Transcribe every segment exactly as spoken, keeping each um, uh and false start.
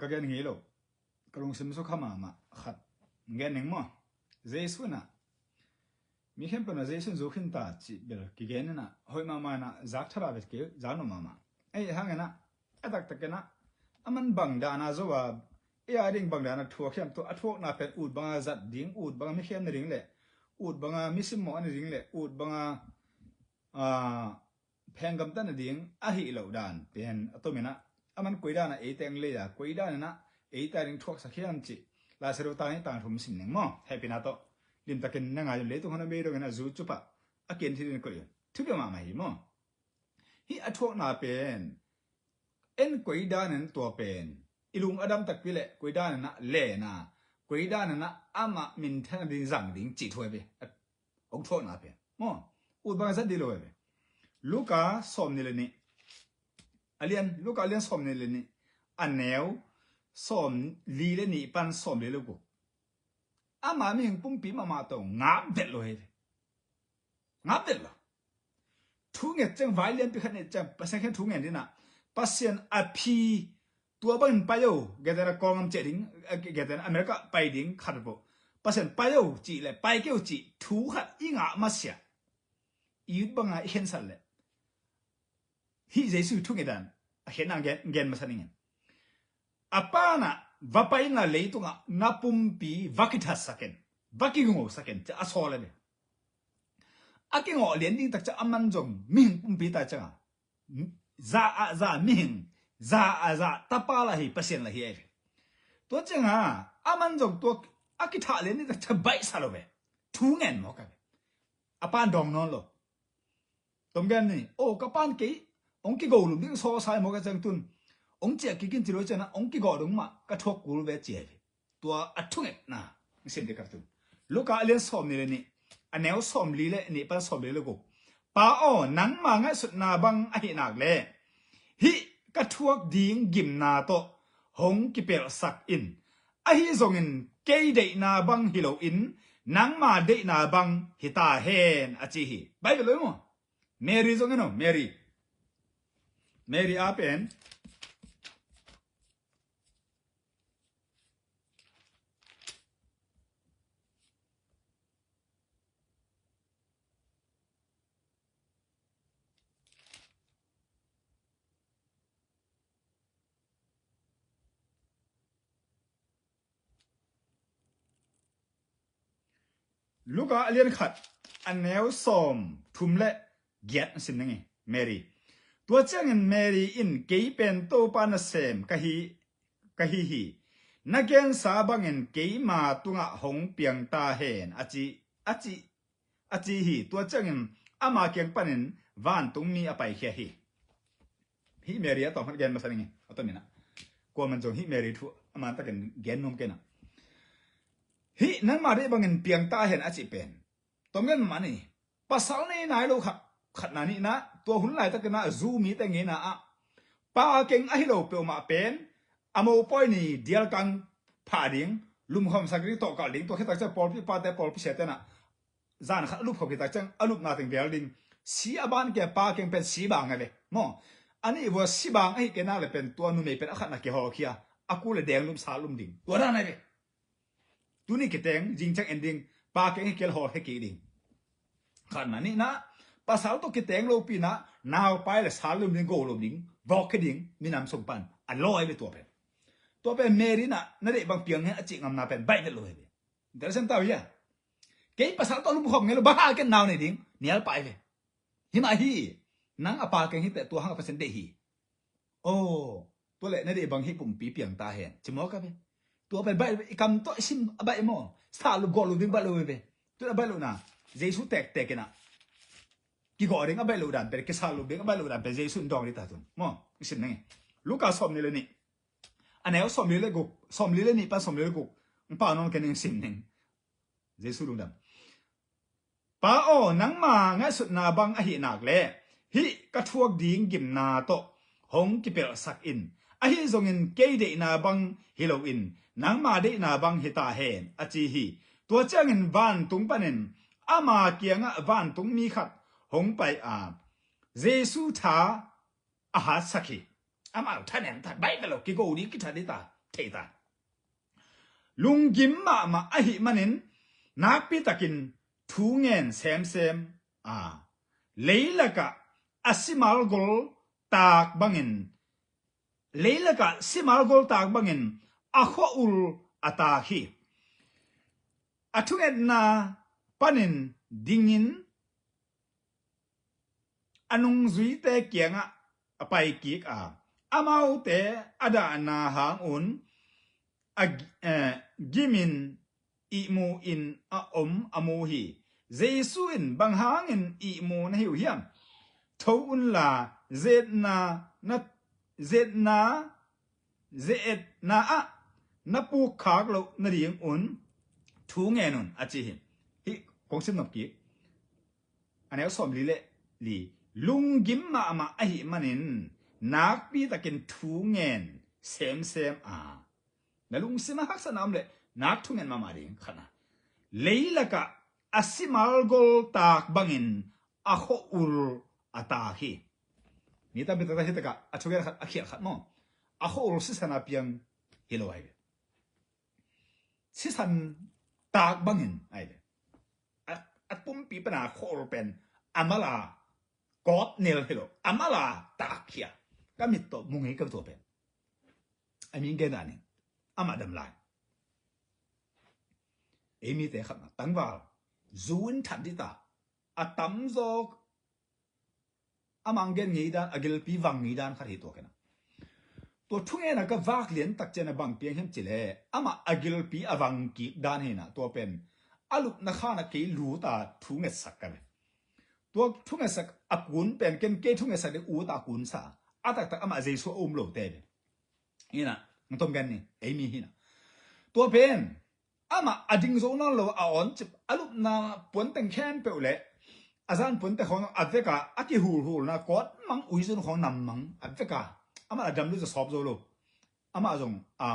Ka gen ngei lo, ka lungsim sukha mahmah khat gen ning maw. Jesu in ah, mi khempeuh in ah Jesu in zu khin ta cih bel kigen in ah, hoih mahmah in ah, zak thada vet kei, zak nuam mahmah. Ei hang in ah, a taktak in ah, a man bang dan a zo a, ei a ding bang dan a thuak hiam, tua a thuakna pen ut bang a zat ding, ut bang a mi khem na ding le, ut bang a mi simmawh na ding le, ut bang a, a, pheng gamtat na ding ahih loh dan pen a tom in ah, a man koi dan a eite ang lei a, koi dan in ah eite a ding thuaksak hiam cih Laisiangtho tang nih, tang thum sim ning maw. Hehpihna tawh limtakin na ngai un, leitung hong a bei dongin a zu cupah a kian thil in koih un. Thupi mahmah hi maw. Hih a thuakna pen en koi dan in tua pen i lung a dam takpi le koi dan in ah len a, koi dan in ah amah minthan a ding zang ding cih thu hi ve. Hong thuakna pen maw, ut bang a zat ding lo hi ve. Luka sawmnih le nih, a lian, Luka a lian sawmnih le nih, a neu sawmli le nih pan sawmli le guk. Ama mihing pumpi mahmah tawh ngap vet lo hi ve. Ngap vet lo. Thu nget ciang, vai lianpi khat nget ciang, Pasian kiang thu ngen ding ah, Pasian a phi, tua bangin pai o, geten a Kawlgam ciah ding, geten America pai ding khat vo. Pasian pai o cih le pai kei o cih thu khat i ngah masiah, i ut banga i khensat le, hih Jesu thu nget dan a khen nang gen, gen masa ning in. A Pa in ah va pai in la, leitungah na pumpi va kithatsak in, va kigingosak in, ci a sawl a ve. A kingawh lian ding tak ciang a man zong mihing pumpi ta ciangah, za ah za mihing, za ah za tapa lah hi, Pasian lah hi a ve. Tua ciangah a man zong tua a kithah lian ding tak ciang baihsa lo ve. Thu ngen mawk a ve. A Pa in dawng nawn lo. Tom gen ni, o, ka Pa in kei hong kigo lum ding sawlsa hi mawk a, ciang tun hong ciah kik in ci lo ciangah hong kigawh dong mah ka thuak kul ve ci a ve. Tua a thungetna sim ding ka tun. Luka a lian sawmnih le nih, a neu sawmli le nih pan sawmli le guk. Pa aw, nangma ngaihsutna bang ahih nak le hih ka thuak ding gimna tawh hong kipelhsak in. Ahi zongin kei deihna bang hi loin nangma deihna bang hi ta hen, a ci hi. Bible lo maw. Mary zong en o, Mary. Mary a pen Luka a lian khat, a neu sawm thum le giat sim ning hi, Mary. Tua ciangin Mary in, kei pen Topa nasem ka hi, ka hi hi. Na gensa bangin keima tungah hong piang ta hen, a ci, a ci, a ci hi. Tua ciangin ama kiang panin vantungmi a paikhia hi. Hih Mary a tawm khat gen masa ning hi, a tom in ah. Kuaman zong hih Mary thu a man takin gen nuam kei in ah. Hih nangma deih bangin piang ta hen a cih pen, tom gen mah ni. Pasal nei nai lo khat, khatna nihna, tua hun laitakin ah Jew mite ngeina ah, pa keng ahi lo peuhmah pen a mopawi ni dialkang phah ding, lumkhawmsak ding, tawhkalh ding, tua khit tak ciang pawlpi pate, pawlpi siate in ah zan khat a lupkhawm khit tak ciang a lupna teng vel ding. Si a ban kia pa keng pen si bang a ve maw. A nih vua si bang ahi kei nak le pen tua numei pen a khatna kihawlkhia, a kul le deng lum, sal lum ding, tua dan a ve. Tuni kiteng, zing ciang en ding, pa keng hi kei le hawlkhia kik ding. Khatna nihna, pasal tawh kiteng lopi in ah naupai le sal lum ding, go lum ding, vawk khia ding, minam sung pan a lawi ve tua pen. Tua pen Mary in ah na deih bang piang hen a cih ngamna pen baih vet lo hi ve. Interesting tau hia. Kei pasal tawh lumkhawm ngei lo, bang hang ken nau nei ding, nial pai ve. Hi mah hi. Nang a pa keng hi teh, tua hang a Pasian deih hi. O, tua leh na deih bang hih pumpi piang ta hen, ci mawk a ve. Tua pen baih, i kam tawh i sim a baih maw. Sal lup, gawh lup ding baih lo ve. Tua a baih lohna, Jesu tektek in ah kigawh ding a baih loh dan pen, kisal lup ding a baih loh dan pen Jesu in dawng ding ta tun maw. I sim ning hi. Luka sawmnih le nih, a neu sawmli le guk, sawmli le nih pan sawmli le guk. Hong pau nawn kei ning, sim ning. Jesu lungdam. Pa aw, nangma ngaihsutna bang ahih nak le hih ka thuak ding gimna tawh hong kipelhsak in. Ahi zongin kei deihna bang hi loin nangma deihna bang hi ta hen, a ci hi. Tua ciangin vantung panin ama kiangah vantungmi khat hong pai a, Jesu tha a hatsak hi. Amau thanem tha, baih ve lo, kigo ding, kithat ding ta, thei ta. Lunggim mahmah ahih manin nakpi takin thu ngen semsem a, leilakah a simal gol tak bangin, leilakah simal gol tak bangin a khua-ul a tak hi. A thungetna panin dingin a nungzuite kiangah a paikik a, amaute a dahna hangun a gi-, eh, gimin ihmu in a om a mu hi. Jesu in, "Bang hangin ihmu na hi uh hiam? Tho unla, ze-etna na, ze-etna, ze-etna ah na pukkhak loh nadingun thu ngen un," a ci hi. Hih kong sim nop kik. A neu sawmli le li. Lunggim mahmah ahih manin nakpi takin thu ngen semsem a, na lungsim a haksatna om leh nak thungen mahmah ding, khatna. Leilakah a simal gol tak bangin a khua-ul a tak hi. Mi tampi takte hi takah a thugen khat, a khial khat maw, a khua-ul sisan a piang hi lo ahi ve. Sisan tak bangin ahi ve. A, a pumpi pana khua-ul pen a mala kawt nel hi lo, a mala tak hi a, ka mit tawh mu ngei ka tua pen. A mi gen dan in amah dam lai. Ei mite khatna, tangval zu in that dih ta, a tamzaw amah gen ngei dan, a gilpi vang ngei dan khat hi tua kena. Tua thungen a ka vak lian tak ciang a bang piang hiam cileh, amah a gilpi a vang kik dan hi na, tua pen a lupna khan a kei lut a thu ngetsak ka ve. Tua thu ngetsak a kun pen ken kei thu ngetsak ding ut a kun sa. A taktak amah Jesu a um lote ve. Hi na, ng tom gen ni, ei mi hi na. Tua pen amah a ding zo nawn lo, a awncip, a lupna puanteng khempeuh le a zan puante khawng a veka a kihulhulna kawt mang, uizun khawng nam mang a veka amah a dam lo, za sawp zo lo. Amah zong a,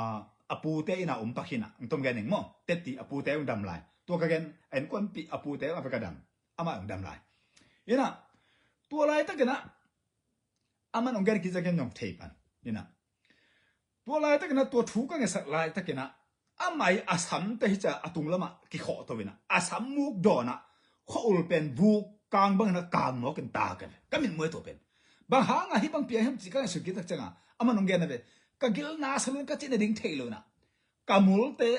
a pute inn a um pak hi na, ng tom gen ning maw, teti a pute ung dam lai. Tua ka gen a innkuanpih a pute ung a veka dam, amah ung dam lai. Hi na, tua laitakin ah amah nong gen kizia gen nong thei pan. Hi na, tua laitakin ah tua thu ka ngetsak laitakin ah amah i a samte hi cia a tunglamah kikhawhto in ah, a sam muk dawn ah khua-ul pen vuk kang bangin ah kang mawkin tak a ve. Ka mitmuai tua pen. Bang hanga hih bang piang hiam ci ka ngetsak kik tak ciang a, amah nong gen a ve. Ka gilna salun ka cih nading thei lo in ah, ka multe,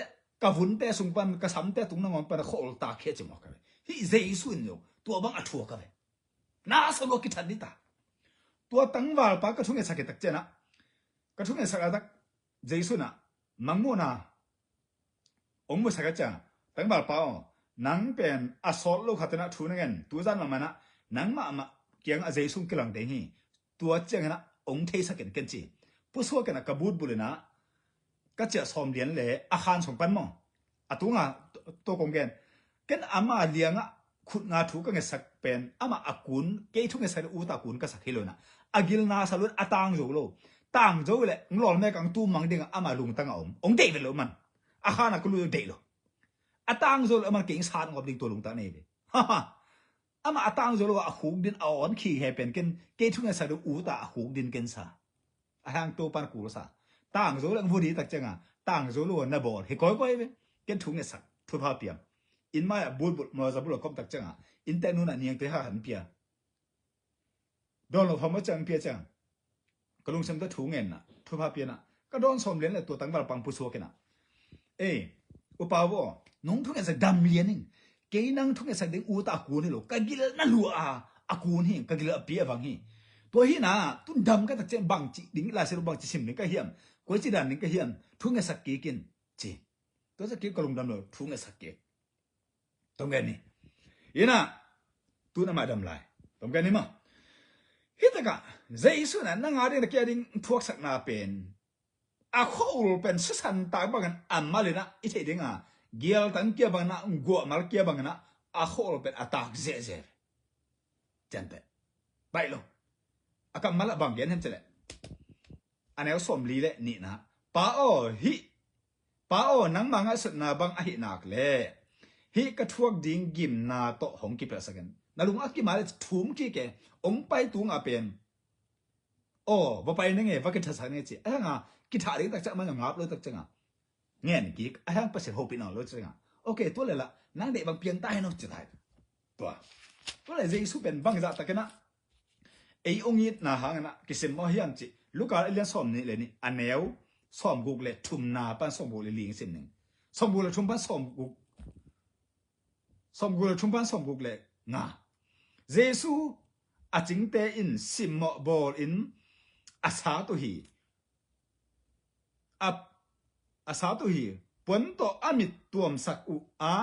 ka vunte sung pan, ka samte tung nangawn pan a khua-ul tak hi a ci mawk a ve. Hih Jesu in lo tua bang a thuak a ve. Na sa lua kithat dih ta. Tua tangvalpa ka thungetsak hi tak ciang ah, ka thungetsak a tak Jesu in ah mangmuhna ong musak a ciang, tangvalpa aw, nang pen a sawt lo khat in ah thu na ngen, tuzan mahmah in ah nangmah mah kiang a Jesu ong kilang ding hi. Tua ciangin ah ong theisak in ken ci. Pusuak in ah ka butbulh in ah ka ciah sawm lian le a khan sung pan maw, a tunga tua kong gen. Ken ama liangah khut nga thu ka ngetsak pen amah a kun, kei thu ngetsak le ut a kun ka sak hi lo in ah, a gilna salun a tang zo lo. Tang zo le ng lawlmek ang tum mang dingah ama lungtang a om. Ong deih ve lo man. A khan a ka lu deih lo. A tang zo le aman kei ing sat ngawp ding tua lungtang nei ve. Amah a tang zo lo a khuk din a awn khi he pen ken kei thu ngetsak ding ut a a khuk din ken sa. A hang Topan kul sa. Tang zo le ang vudi tak ciang a, tang zo lo na bawl hi kawikawi ve. Ken thu ngetsak, thupha piang. Inn mai ah bulbul, mawza bul a kom tak ciang a, innte nun ah niangte ha han pia. Dawn lo hawm a ciang pia ciang, ka lungsim ta thu ngen na, thupha pian na, ka dawn sawm lian le tua tangvalpa ong pusuak in ah, "Ei, upa vo, nong thu ngetsak dam lian ing. Kei nang thu ngetsak ding ut a a kun hi lo. Ka gil na lua a, a kun hi, ka gil a pi a vang hi. Tua hi na, tun dam ka tak ciang bangci ding, Lai Siangtho bangci sim ding ka hiam, koici dan ding ka hiam, thu ngetsak kik in," ci. Tua sak kik ka lungdam lo, thu ngetsak kik. Tong gen ni. Ina, tun amah dam lai. Tong gen ni maw. Hi takah, Jesu in ah nang a ding na kia ding thuaksakna pen, a khua-ul pen sisan tak bangin a mal in ah i theih ding a, gialtang kia bangin ah, guahmal kia bangin ah, a khua-ul pen a tak zehzeh. Cian teh. Baih lo. A kammal ah bang gen hiam cileh, a neu sawmli le nihna, "Pa aw, hih, Pa aw, nangma ngaihsutna bang ahih nak leh hih ka thuak ding gimna tawh hong kipelhsak in." Na lung a kim a leh thum kik e, ong pai tung a pen, "Aw, va pai ning e, va kithasak ning e," ci. A hang a, kithah ding tak ciang, man zong ngap lo tak ciang a, ngen kik a, hiang Pasian hopih nawn lo ciang a, okay, tua le lah nang deih bang piang ta hen aw ci ta hi. Tua, tua le Jesu pen bang zah takin ah ei ong itna hangin ah kisimmawh hiam cih Luka a lian sawm nih le nih, a neu sawm guk le thumna pan sawm guk le li sim ning. Sawm guk le thum pan sawm guk, sawm guk le thum pan sawm guk le nga. Jesu a cingte in simmawh bawl in a sat uh hi. A, a sat uh hi. Puan tawh a mit tuamsak uh a,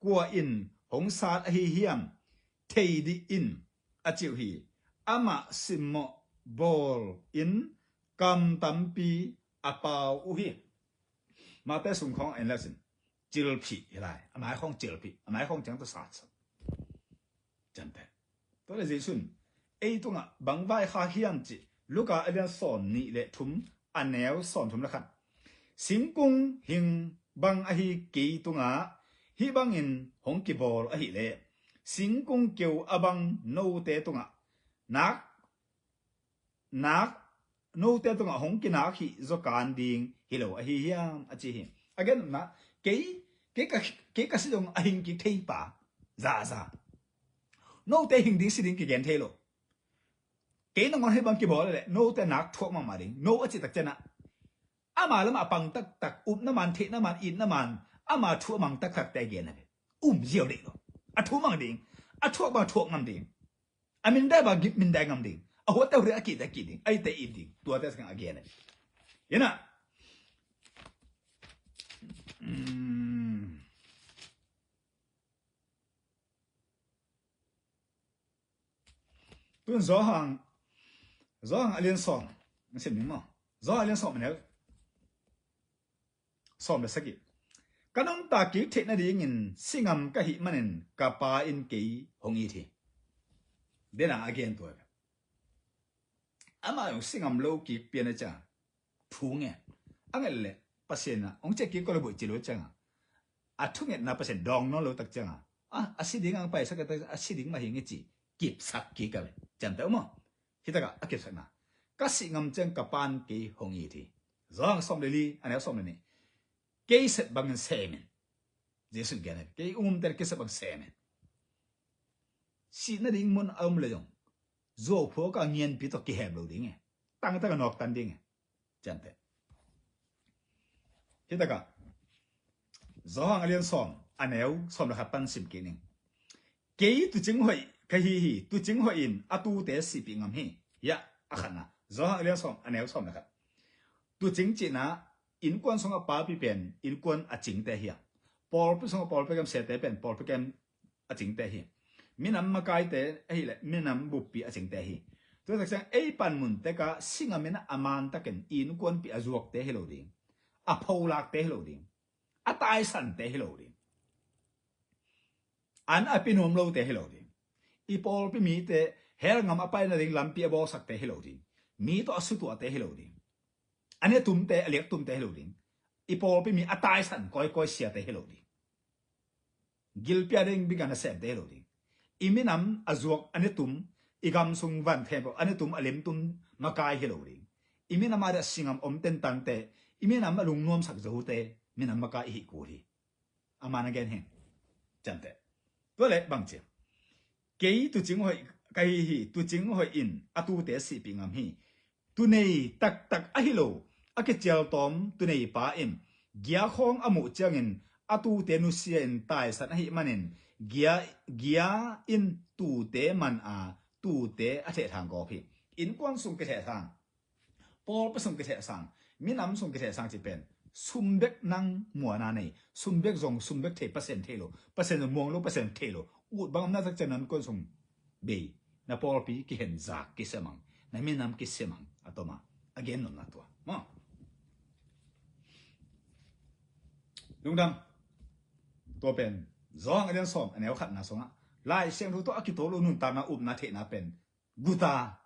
kua in hong sat ahi hiam thei dih in a ci uh hi. Amah simmawh bawl in kam tampi a pau uh hi. Mate sung khawng en le sin, cilphih hi lai. A mai khawng cilphih, a mai khawng ciang tawh satsak. Ciamteh. Tua le Jesu in ei tungah bang vaikhak hiam cih Luka a lian sawm nih le thum, a neu sawm thum le khat. Singkung hing bang ahi kei tungah hih bangin hong kibawl ahih leh, singkung keu a bang note tungah nak, nak, note tungah hong kinak hih zaw kan ding hi lo ahi hiam a ci hi. A gen nopna, kei, kei ka, kei ka si zong a hing kik thei pa, za, za. Note hing ding si ding kigen thei lo. Kei nangawn hih bang kibawl leh note nak thuak mahmah ding. No a cih tak ciangin ah, ama lamah a pang taktak, upna man, theihna man, itna man, ama thu a mang taktakte a gen a ve. Um ziau deih lo. A thu mang ding, a thuak bang thuak ngam ding. A mindai bang mindai ngam ding. A huatte huat ding, a kihte kih ding, a itte it ding. Tuate sang a gen a ve. Ina. Tun Johan, Johan a lian sawm, na sim ding maw? Johan a lian sawm a neu sawm le sagih. Ka nuntak kik theih nadingin singam ka hih manin ka Pa in kei hong it hi. Dena a gen tua. Amah zong singam lo kik pian a ciang thu ngen. A nget leh Pasian ah hong ciah kik ko le buai ci lo ciang a, a thungetna Pasian dawng nawn lo tak ciang a, a, a si ding ang paisak a, a si ding mah hi ing ci, kipsak kik a ve. Ciamteh uh maw? Hi takah a kipsakna, ka sih ngam ciang ka Pa in kei hong it hi. Johan sawm le li, a neu sawm le nih. Kei sep bangin sem in. Jesu in gen a, kei umte kei sep bang sem in. Sih nading mun a um le zong, zuau phuak a ngianpi tawh kihem lo ding e. Tangtak a nawktan ding e. Ciamteh. Hi takah Johan a lian sawm, a neu sawm le khat pan sim kik ning. Kei tuucing hoih ka hi hi. Tuucing hoih in a tuute sihpih ngam hi. Hiah a khatna, Johan a lian sawm, a neu sawm le khat. Tuucing cihna, innkuan sungah papi pen innkuan a cingte hi a, pawlpi sungah pawlpi kem siate pen pawlpi kem a cingte hi. Minam makaite ahih leh minam buppi a cingte hi. Tua tak ciang ei panmun tekah singam in a mantakin innkuanpih a zuakte hi lo ding, a pholakte hi lo ding, a taisante hi lo ding, an a pia nuam lote hi lo ding, i pawlpi mite hell ngam a pai nading lampi a bawlsakte hi lo ding, mi tawh a sutuahte hi lo ding, a netumte, a liaktumte hi lo ding, i pawlpi mi a taisan kawikawi siate hi lo ding, gilpi a ding bika nasemte hi lo ding, i minam a zuak a netum, i gam sung van khempeuh a netum a lemtum makai hi lo ding, i minam a ding a singam om tentangte, i minam a lungnuamsak zote minam makai i hih kul hi. A man a gen hi. Ciamteh. Tua leh bang ci a, kei tuucing hoih ka hi hi. Tuucing hoih in a tuute sihpih ngam hi. Tuunei taktak ahi lo a kicialtawm tuuneipa in gia khawng a muh ciangin a tuute nusia in taisan ahih manin gia, gia in tuute man a, tuute a thehthang gawp hi. Innkuan sung kithehthang, pawlpi sung kithehsang, minam sung kithehsang cih pen sum bek nang muanna nei, sum bek zong sum bek thei, Pasian thei lo, Pasian zong muang lo, Pasian thei lo. Ut bang om na tak ciang na innkuan sung bei, na pawlpi kihen zak kisia mang, na minam kisia mang, a tawm a, a gen nopna tua maw? Lungdam. Tua pen Johan a lian sawm, a neu khatna sungah Lai Siangtho tawh a kituak lo nuntakna, upna, theihna pen guta.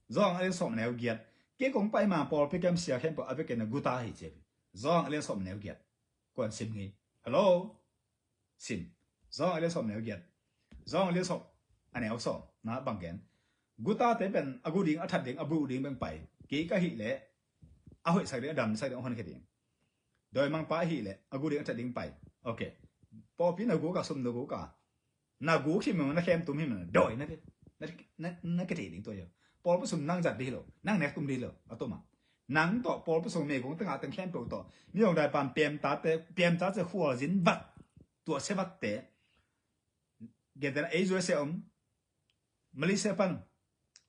Johan a lian sawm, a neu giat. Kei kong pai ma pawlpi kem sia khempeuh a vekin a guta hi ci a. Johan a lian sawm, a neu giat. Kuan sim ngei? Hello? Sim. Johan a lian sawm, a neu giat. Johan a lian sawm, a neu sawm na bang gen? Gutate pen a gu ding, a that ding, a buh ding beng pai. Kei ka hih leh A hoihsak ding, a damsak ding, a honkhia ding. Dawimangpa ahih leh a gu ding, a ṭhat ding pai. Ok. Pawlpi na guk a, sum na guk a, na guk hi mah, na khem tum hi mah, dawi na, na, na, na kithei ding tua hi. Pawlpi sum nang zat ding hi lo, nang nek tum ding hi lo, a tum a. Nang tawh pawlpi sung meigong tangah teng khempeuh tawh, mi zong daipan piamtate, piamtate khualzin vat, tuahsia vatte, gentehna ei U S A om, Malaysia pan,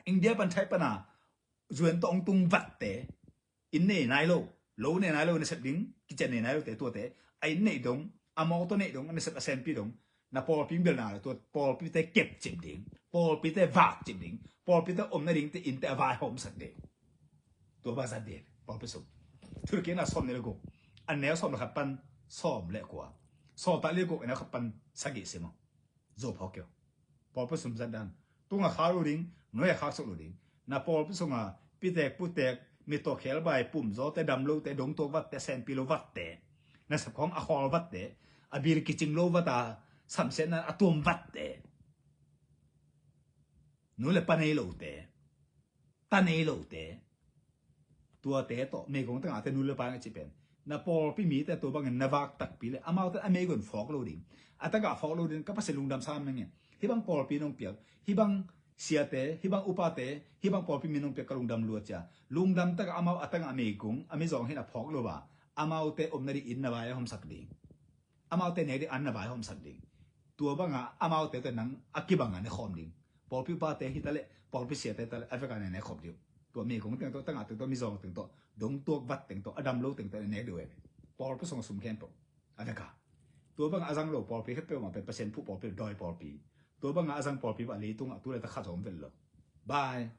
India pan, Thai pana, U N tawh hong tung vatte, inn nei nai lo, lo nei nai lo, nasep ding kician nei nai lote, tuate, a inn neih dong, a mawtaw neih dong, a nasep a senpi dong, na pawlpi belna le tua pawlpite kepcip ding, pawlpite vakcip ding, pawlpite omna dingte innte a vaihawmsak ding. Tua bang zat ding pawlpi sung. Thulkikna sawm nih le guk, a neu sawm le khat pan sawm le kua, sawm tak le guk, a neu khat pan sagih sim aw. Zo phawk kei aw. Pawlpi sum zat dan. Tung a khak lo ding, nuai a khak suk lo ding. Na pawlpi sunga pitek putek, mittaw khelbai, pumzawte, damlote, dongtuak vatte, senpi lo vatte, nasep khawng a khawl vatte, a bil kicing lo vata, samsiatna a tuam vatte, nu le pa nei lote, ta nei lote, tuate tawh meigong tangahte nu le pa a cih pen, na pawlpi mite tua bangin na vak takpi le amaute a meigong phawk lo ding, a tagah phawk lo ding, ka Pasian lungdam sam menge. Hih bang pawlpi nong piak, hih bang siate, hih bang upate, hih bang pawlpi mi nong piak, ka lungdam lua cia. Lungdam takah amau a tagah meigong a mizawng hin a phawk lo a, amaute omna ding inn na vaihawmsak ding, amaute nek ding an na vaihawmsak ding. Tua banga amaute tawh nang a kibanga ne khawm ding. Pawlpi upate hi ta leh, pawlpi siate ta leh, a veka ne ne khawm ding. Tua meigong teng tawh, tagah teng tawh, mizawng teng tawh, dongtuak vat teng tawh, a damlo teng tawh ne nek ding uh e. Pawlpi sung a sum khempeuh a veka. Tua banga a zang lo pawlpi khempeuh mah pen Pasian phuh pawlpi, dawi pawlpi. Tua banga a zang pawlpi mah leitungah tu le ta khat zong om vet lo. Bye.